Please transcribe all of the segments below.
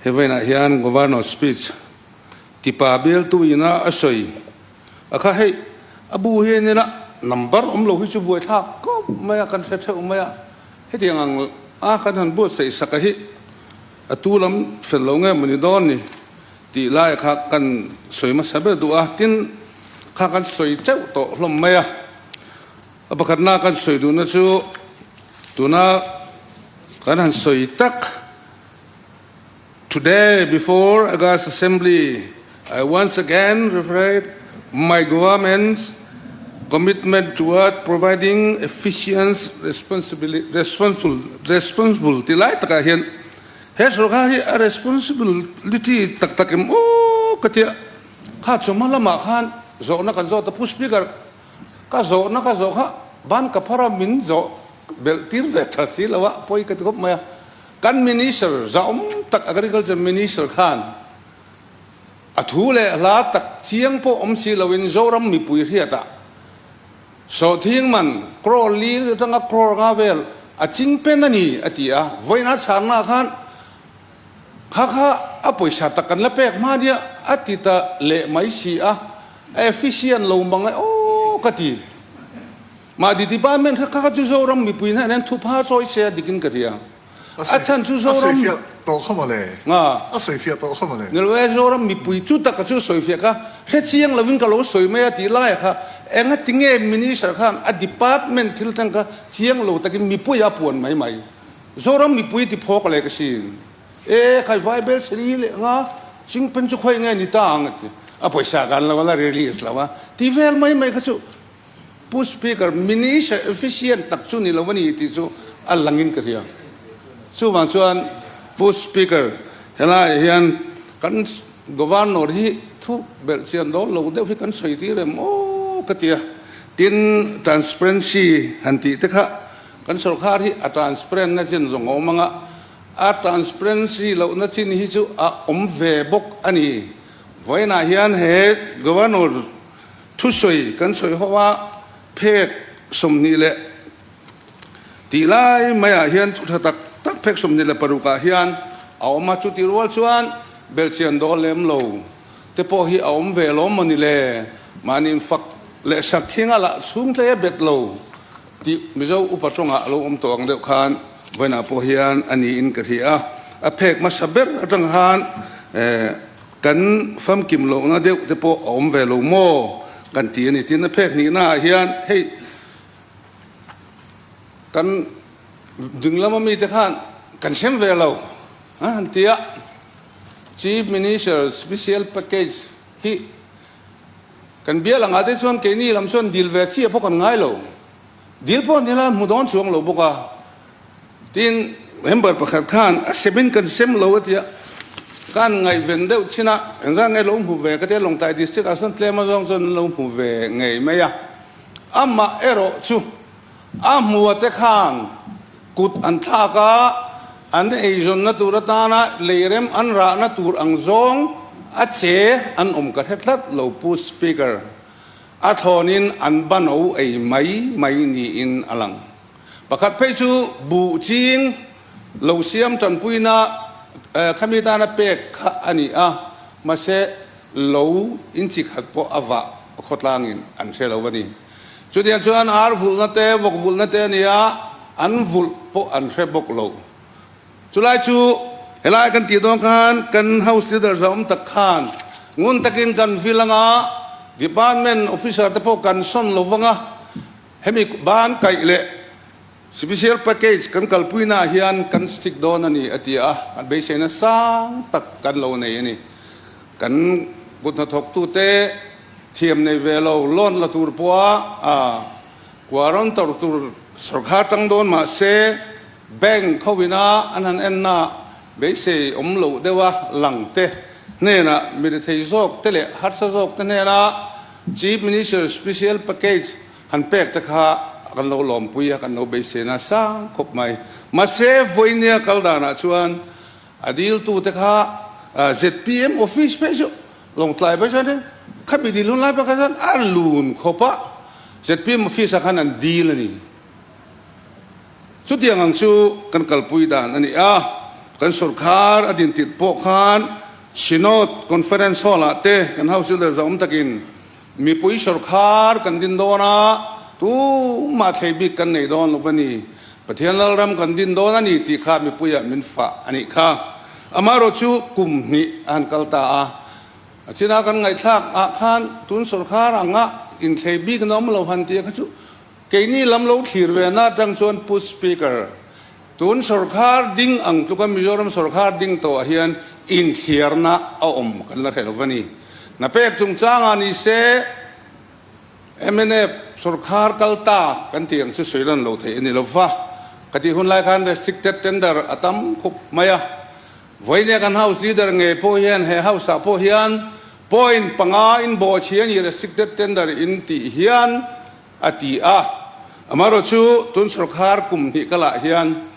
He vawiinah hian Governor speech tipa bialtu ina a sawi a kha hei a bu hi en ila number awm lo hi chu buaithlak khawp mai a, kan hre theuh mai a, hetiang ang a kan han buatsaih sak a hi a tu lam fel lo nge mawni dawn ni tih lai kha kan sawi hmasa ber duh a, tin kha kan sawi teuh tawh hlawm mai a. A pakhatna kan sawi duhna chu tuna kan han sawi tak, Today before August Assembly, I once again reiterate my government's commitment toward providing efficient, responsible, responsible tih lai takah hian he sorkar hi a responsibility tak tak em aw ka tia kha chawhma lamah khan zawhna kan zawt a Pu Speaker Ka zawhna ka zawh kha ban ka phar a, min zawh belh tir ve tha si lo a, pawi ka ti khawp mai a. Kan Minister zahawm tak Agriculture Minister khan a thu leh hla tak chiang pawh awm si loin Zoram mipui hriatah sawhthing man crore li atanga crore nga vel a ching pen a ni a ti a. Vawiina chhanna khan Kha kha a pawisa tak kan la pek hma nia a ti ta leh mai si a, a efficient lo mang e aw ka ti. Mahni department kha kha chu Zoram mipui hna hian thupha chawi se a dikin ka hria. A chhan chu Zoram. A sawifiah tawh kha mawle. Nga. A sawifiah tawh kha mawle. Ni lo e, Zoram mipui chu taka chu sawifiah kha hre chiang lovin ka lo sawi mai a tih laiah kha enga tinge minister khan a department thil thleng kha chiang lo takin mipui a puan mai mai. Zoram mipui ti phawk leh ka sin. E khai vai bel seri leh nga ching pen chu khawi nge ni ta ang ati. A pawisa kan lo la release lo a. Ti vel mai mai kha chu Pu Speaker minister efficient tak chu ni lo a ni tih chu a lang in ka hria. Chuvang chuan Pu Speaker helaiah hian kan Governor hi thu belh chian dawn lo deuh hi kan sawi tir em aw ka ti a. Tin transparency han tih te kha Kan sorkar hi a transparent na chin zawng a awm anga, a transparency lohna chin hi chu a awm ve bawk a ni. Vawiinah hian he Governor thusawi kan sawi ho a, phek 20 leh tih lai maiah hian thu tha tak tak phek 26 ah hian a awm a, chutih rual chuan belhchian dawl lem lo te pawh hi a awm ve lawm maw ni le, mahni fak leh sak thinga lah chhung tle bet lo. Tih Mizo upa tawngah a lo awm tawh ang deuh khan vawiinah pawh hian a niin ka hria a. A phek hmasa ber atang khan kan famkim lohna deuh te pawh a awm ve lo maw kan ti a ni. Tin, a phek hnihnaah hian hei kan ding lama mite khan kan sem ve lo a han ti a. Chief Minister Special Package hi Kan bial angah te chuan keini lam chuan dil ve chiah pawh kan ngai lo. Dil pawh nila hmu dawn chuang lo bawk a. Tin, member pakhat khan a sem in kan sem lo a tia. Kan ngaihven deuh chin a, engzah nge lo hmu ve ka tia Lawngtlai district ah sawn tlem azawng chuan an lo hmu ve ngei mai a. Amah erawh chu a hmua te khan kut an thlak a, an eizawnna tur atana leirem an rahna tur ang zawng a che an awm ka hre tlat lo Pu Speaker. A thlawnin an bano ei mai mai niin a lang. Pakhat phei chu buh ching lo siam tanpuina khami tana pek kha a ni a, mahse lo inchi khat pawh a vah khawtlangin an hre lo a ni. Chutiang chuan ar vulhna te, vawk vulhna te a ni a, an vulh pawh an hre bawk lo. Chulai chu helai kan tih dawn khan kan House Leader zahawm tak khan ngun takin kan vil anga, Department Officer te pawh kan sawn lo vang a, hemi ban kaih leh Special Package kan kalpuina ah hian kan stick dawn a ni a ti a, an beiseina sang tak kan lo nei a ni. Kan kut hnathawktute thiam nei ve lo loan la tur pawha a guarantor tur sawrkar tang dawn mah se bank khawina an han enna beisei awm loh deuha lang te hnenah mi rethei zawk te leh harsa zawk te hnena Chief Minister Special Package han pek te kha kan lo lawmpui a, kan lo beiseina sang khawp mai. Mahse vawinia kal danah chuan A diltute kha zpm office phei chu Lawngtlai phei chuan khami dil hun lai pawh kha chuan a lun khawp a, zpm office ah khan an dil a ni. Chutiang ang chu kan kalpui dan a ni a. Kan sorkar a din tirh pawh khan Synod Conference Hall-ah te kan House Leader zahawm takin mipui sorkar kan din dawn a, tumah thlei bik kan nei dawn lo va ni. Pathian Lalram kan din dawn a ni tih kha mipuiah min fah a nih kha. Amaherawh chu kum hnih a han kal ta a. A chinah kan ngaihthlak ah khan tun sorkar anga inthlei bik na awm lo han tih kha chu keini lam lo thlir ve na atang chuan Pu Speaker, tun sorkar ding ang tluka Mizoram sorkar ding tawh ah hian inthliarna a awm kan la hre lo va ni. Na pek chungchangah ni se mnf sorkar kal ta kan tih ang chu sawi lan lo theih a ni lo va. Ka tih hun lai khan restricted tender a tam khup mai a. Vawinia kan House Leader ngei pawh hian he House ah pawh hian point panga in bawhchhi a ni restricted tender in tih hian a ti a. Amaherawh chu tun sorkar kum hnih kalah hian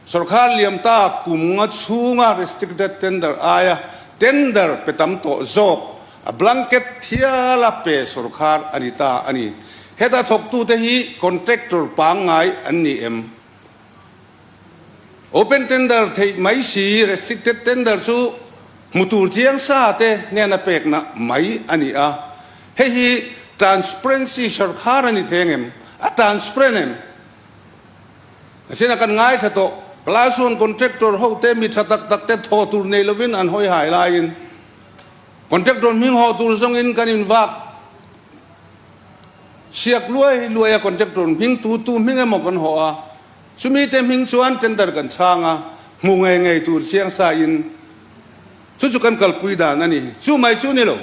sorkar liam ta kum nga chhunga restricted tender aia tender pe tam tawh zawk a blanket thiala pe sorkar a ni ta a ni. Heta thawktute hi contractor pangngai an ni em? Open tender theih mai si, restricted tender chu hmu tur chiang sa te hnena pekna mai a ni a. Hei hi transparency sawrkhar a ni thei angem? A transparent em? A china kan ngaithla tawh, class one contractor ho te mi tha tak tak te thaw tur nei lovin an hawi hai laiin contractor hming haw tur zawngin kan invak Siak luai luai a contractor hming tu tu hming emaw kan hawh a, chumi te hming chuan tender kan chhang a, hmu ngei ngei tur chiang sa in chu chu kan kalpui dan a ni. Chu mai chu ni lo,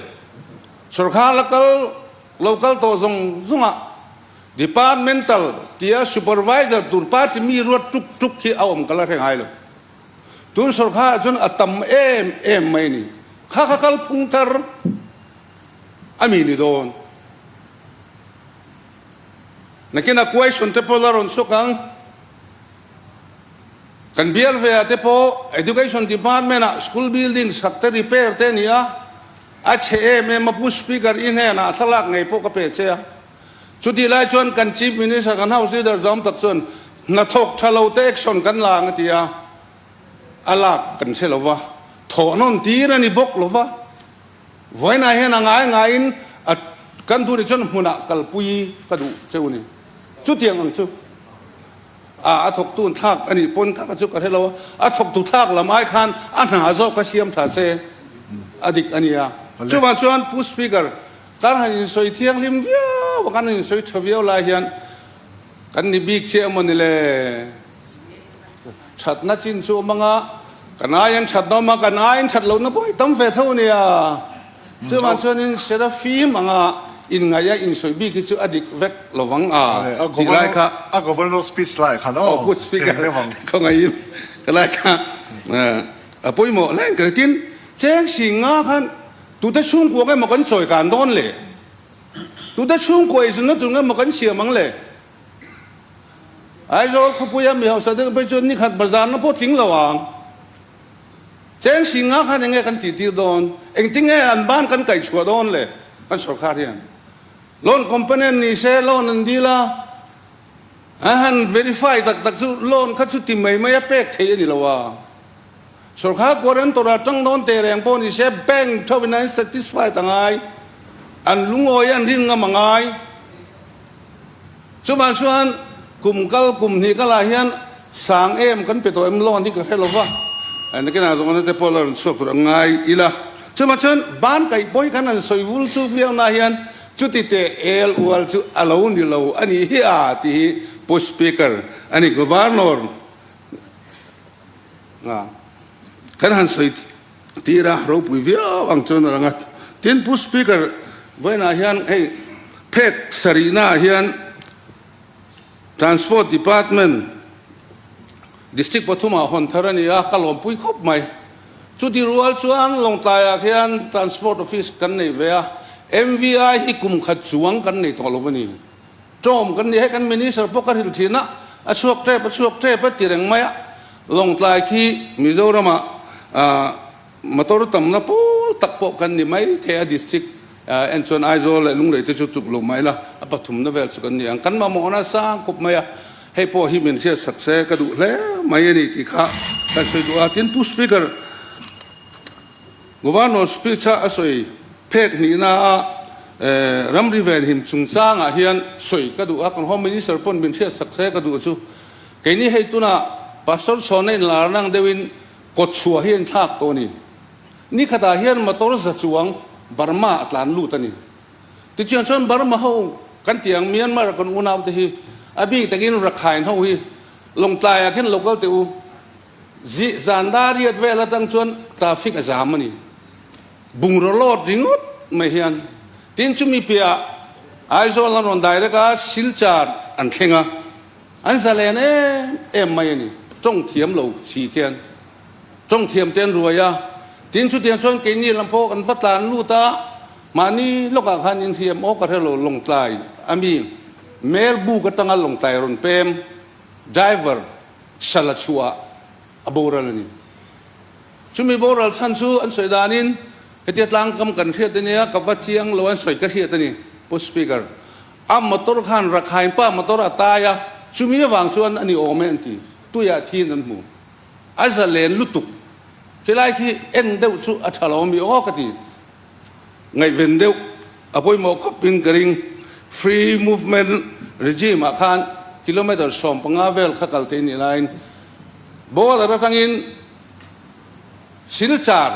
sorkar la kal lo kal tawh zawng zawng ah departmental tia supervisor tur party mi ruat tuk tuk hi a awm ka la hre ngai lo. Tun sorkar ah chuan a tam em em mai a ni. Kha kha kalphung thar. A mi ni dawn. Nakin a question te pawh la rawn chhuak ang. Kan bial ve ah te pawh Education Department ah school building sak te repair te a ni a, a chhe em em a Pu Speaker i hnenah thlalak ngei pawh ka pe che a. Chutih lai chuan kan Chief Minister kan House Leader zawm tak chuan hnathawk tha lo te action kan la ang a ti a, a lak kan hre lo va, thawh nawn tir a ni bawk lo va. Vawiinah hian a ngai ngaiin a kan duh nih chuan hmunah kalpui ka duh cheu ni. Chutiang ang chu a a thawktu thlak a nih pawn kha chu ka hre lo a, a thawktu thlak lam ai khan a hna zawk kha siam tha se a dik a nia. Chuvang chuan Pu Speaker, kan han insawi thianghlim viau a, kan han insawi tha viau lai hian kan ni bik che emaw ni le? Thatna chin chu awm anga, kan aiin thatna awm a, kan aiin that lohna pawh hi tam ve tho ania. Chuvang chuanin Seraphim anga inngaih a insawi bik hi chu a dik vek lovang a tih lai kha. A governor speech lai khan aw cheng deuh ang. Khawngaihin ka lai kha a pawimawh hle ka ti. Tin, cheng singa khan tute chhungkua nge maw kan chawi kan dawn le? Tute chhungkua inzunna tur nge maw kan siam ang le? Aizawl khawpuia mi hausa deuh phei chuan nikhat bazarna pawh tling lo ang. Cheng singa khan enge kan tih tir dawn? Engtinge an ban kan kaih chhuah dawn le kan sorkar hian? Loan company an ni se loan an dil a, a han verify tak tak chu loan kha chu ti mai mai a pek theih a ni lo a. Sorkar guarantor ah tang dawn teh reng pawh ni se bank tho in an satisfied a ngai, an lungawi an rin ngam a ngai. Chuvang chuan kum kal kum hnih kalah hian sang em kan pe tawh em loan hi ka hre lo va, nakinah zawng te pawh la rawn chhuak tur a ngai ila. Chuvang chuan ban kaih pawh hi kan han sawi vul chuk viau na hian chuti teh el ual chu a lo ni lo a nih hi a tih hi Pu Speaker a ni Governor kan han sawi Tira ropui viau ang chuan a lang a. Tin, Pu Speaker, vawiinah hian hei phek sarihnaah hian Transport Department District pathumah hawn thar a ni a, ka lawmpui khawp mai. Chuti rual chuan Lawngtlaiah khian Transport Office kan nei ve a, MVI hi kum khat chuang kan nei tawh lo a ni. Ṭawm kan ni, hei kan Minister pawh ka hrilh ṭhin a, a chhuak ṭep a chhuak ṭep a ti reng mai a, Lawngtlai khi Mizoramah motor tamna pawl tak pawh kan ni mai thei a, District en chuan Aizawl leh Lunglei te chu tuk lo mai la, a pathumna vel chu kan ni ang, kan mamawhna sang khawp mai a, hei pawh hi min hriatsak se ka duh hle mai a ni tih kha. kan sawi duh a. Tin, Pu Speaker, Governor speech-a a sawi phek hnihna a ramri venhim chungchangah hian sawi ka duh a, kan Home Minister pawn min hriat sak se ka duh chu. Keini hei tunah Pastor Chhawna inlarna ang deuhin kawtchhuah hi a inthlak tawh a ni. Nikhatah hian motor za chuang Burma a tlan lut a ni. Tichuan chuan Burma ho kan tih ang Myanmar a kan unaute hi a bik takin Rakhine ho hi Lawngtlaiah khin lo kal teh u. Zih zan dar riat vel atang chuan traffic a zam a ni. Bungraw load ringawt mai hian. Tin chumi piahah Aizawl an rawn direct a, Silchar an thleng a. An zalen em em mai a ni. Tawng thiam lo si khian. Tawng thiam te an ruai a. Tin chutiang chuan keini lam pawh kan va tlan lut a, mahni lawkah khan inhriam aw ka hre lo Lawngtlai a mi Melbuk atanga Lawngtlai rawn pem driver Sala chhuah a boral a ni. Chumi boral chhan chu an sawi danin hetia tlangkam kan hriat a nia, ka va chiang lo an sawi ka hriat a ni, Pu Speaker. A motor khan Rakhine pa motor a tai a, chumi avang chuan a ni awm e an ti. Tuiah thiin an hmu. A zalen lutuk. Khilai khi en deuh chu a tha lo ami aw ka ti. Ngaihven deuh a pawimawh khawp in ka ring. Free movement regime ah khan kilometre 15 vel kha kal thei nih laiin border atangin Silchar,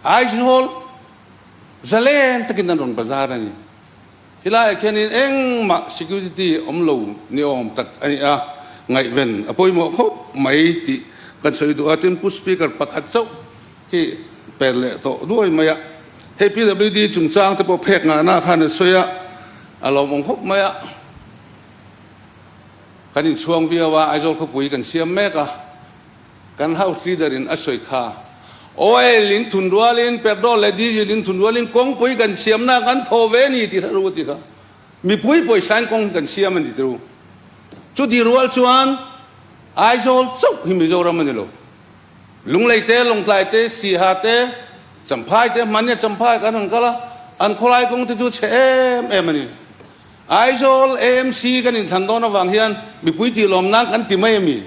Aizawl zalen takin an rawn bazar a ni. Helaiah khianin engmah security awm lo ni awm tak a ni a, ngaihven a pawimawh khawp mai tih kan sawi duh a. Tin, Pu Speaker pakhat chauh khi per leh tawh duai mai a, hei PWD chungchang te pawh phek ngahna khan a sawi a, a lawmawm khawp mai a. Kan inchhuang viau a, Aizawl khawpui kan siam mek a. Kan House Leader in a sawi kha. Oil in thun rualin, petrol leh diesel in thun rualin kawngpui kan siamna kan thaw ve a ni tih hre ru a ti kha. Mipui pawisa in kawng hi kan siam a ni ti ru. Chuti rual chuan Aizawl chauh hi Mizoram a ni lo. Lunglei te, Lawngtlai te, Siha te, Champhai te, hmania Champhai kan han kal a, an khawlai kawng te chu chhe em em a ni. Aizawl AMC kan inthlan dawn avang hian mipui tih lawm nan kan ti mai a mi?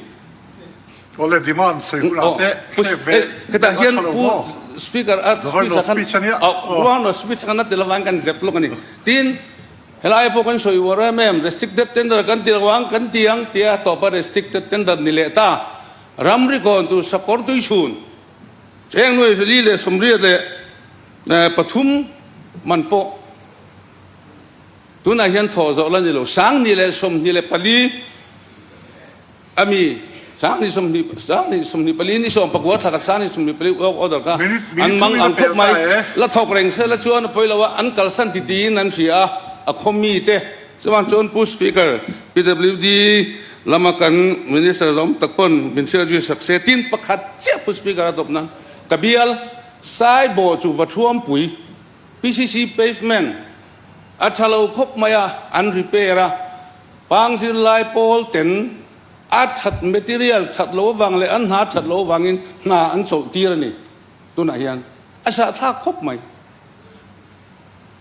Awle demand sawi hunah te hlep ve Hetah hian Pu Speaker a speech ah khan Governor speech khan a ti lovang kan zep lawk a ni. Tin, helai pawh kan sawi uar em em restricted tender kan ti lo ang kan ti ang tia tawpa restricted tender ni leh ta. Ramri kawn tur sakawr tuichhun cheng nuai 483 man pawh Tunah hian thawh zawh la ni lo, 2024 a mi, 2024 ni 19 thla khat 2024 work order kha an mang ang khawp mai. La thawk reng se la chuan a pawi lo a, an kalsan ti tiin an hria a, a khaw mite. Chuvang chuan Pu Speaker, PWD lama kan Minister zawm tak pawn min hriat zui sak se, tin pakhat chiah Pu Speaker a tawp nan ka bial Saibaw chu va thuampui PCC pavement a tha lo khawp mai a, an repair a, pang zirlai pawl ten a that material that lo avang leh an hna that lo avangin hna an chawlh tir a ni. Tunah hian a sahthlak khawp mai.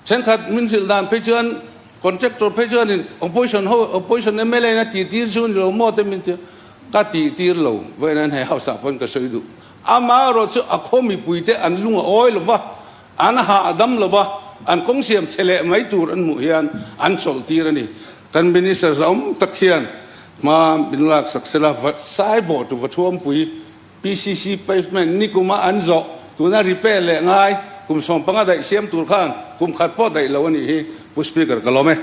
Thenkhat min hrilh dan phei chuan contractor phei chuanin opposition ho opposition mla in a tih tir chu ni lo maw te min ti a, ka tih tir lo vawiin hei house ah pawn ka sawi duh. Amaherawh chu a khaw mipuite an lung a awi lo va. An hahdam lo va, an kawng siam chhe leh mai tur an hmuh hian an chawlh tir a ni. Kan Minister hlauhawm tak hian hma min lak sak sela, Saibawh tu Vathuampui PCC pavement nikuma an zawh tuna repair leh ngai kum 15 daih siam tur khan kum khat pawh daih lo a nih hi Pu Speaker ka lawm e.